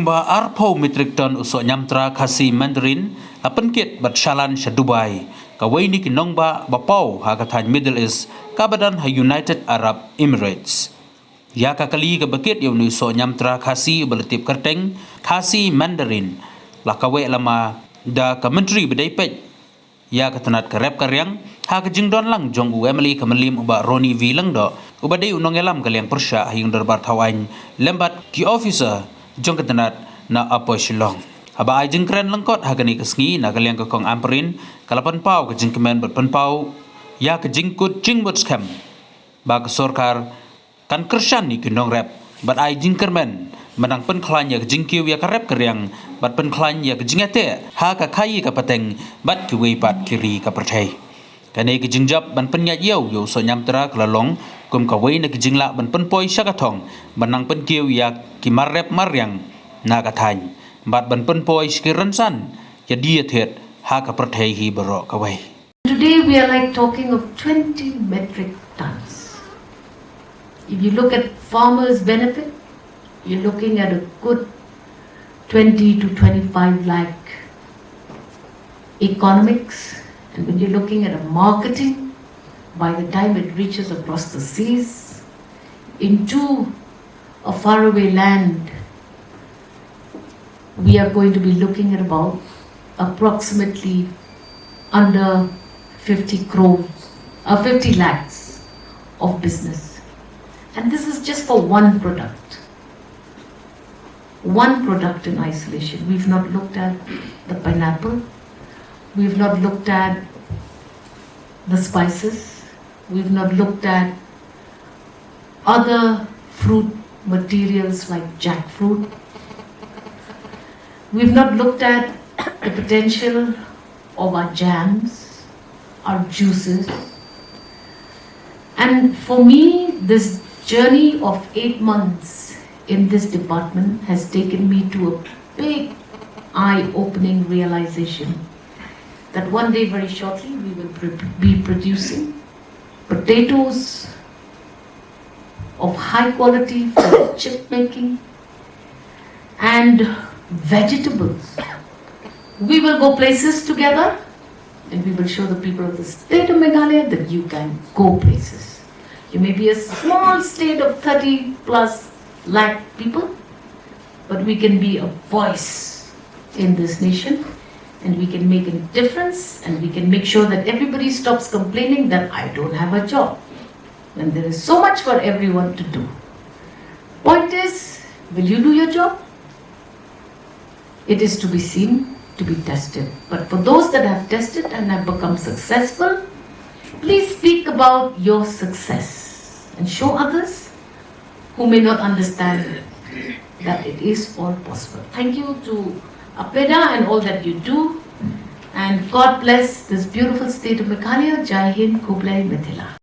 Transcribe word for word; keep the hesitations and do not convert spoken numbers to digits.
Ba arphew metric ton u soh ñiamtra Khasi Mandarin la pynkit bad shalan sha Dubai, kawei na ki nongbah ba paw ha ka thaiñ Middle East kaba don ha United Arab Emirates. Ïa ka kali kaba kit ïa une u soh ñiamtra Khasi uba la tip kyrteng Khasi Mandarin la kaweh lama da ka Myntri ba dei peit ïa ka tnat ka rep ka riang, ha ka jingdon lang jong u MLA ka Mylliem u Bah Ronnie V Lyngdoh, uba dei u nongïalam ka liang pyrshah ha ïing dorbar thaw aiñ, lem bad ki officer jong ka tnat na Upper Shillong. Haba ai jingkren lyngkot ha kane ka sngi na ka liang ka Kong Ampareen, ka la pynpaw ka jingkmen bad pynpaw ïa ka jingkut jingmut skhem ba ka sorkar kan kyrshan ïa ki nongrep bad ai jingkyrmen ban nang pynkhlaiñ ïa ka jingkiew ïa ka rep ka riang bad pynkhlaiñ ïa ka jingïateh ha ka khaïi ka pateng bad kiwei pat ki ri ka pyrthei. Kane ka jingjop ban pynïaid ïew ïa u soh ñiamtra ka la long kum kawei na ki jinglah ban pynpoi sha ka thong ban nang pynkiew ïa ki mar rep mar riang na ka thaiñ bad ban pynpoi sha ki rynsan ïa die ïa thied ha ka pyrthei hi baroh kawei. Today we are, like, talking of twenty metric tons. If you look at farmers' benefit, you're looking at a good twenty to twenty-five lakh economics. And when you're looking at a marketing, by the time it reaches across the seas into a faraway land, we are going to be looking at about approximately under fifty crores, uh, fifty lakhs of business. And this is just for one product. One product in isolation. We've not looked at the pineapple. We've not looked at the spices. We've not looked at other fruit materials like jackfruit. We've not looked at the potential of our jams, our juices. And for me, this journey of eight months in this department has taken me to a big eye-opening realization that one day, very shortly, we will pre- be producing potatoes of high quality for chip making and vegetables. We will go places together and we will show the people of the state of Meghalaya that you can go places. You may be a small state of thirty plus lakh people, but we can be a voice in this nation and we can make a difference and we can make sure that everybody stops complaining that I don't have a job. And there is so much for everyone to do. Point is, will you do your job? It is to be seen, to be tested. But for those that have tested and have become successful, please speak about your success and show others who may not understand that it is all possible. Thank you to APEDA and all that you do. And God bless this beautiful state of Meghalaya. Jai Hind, Khublei Mithila.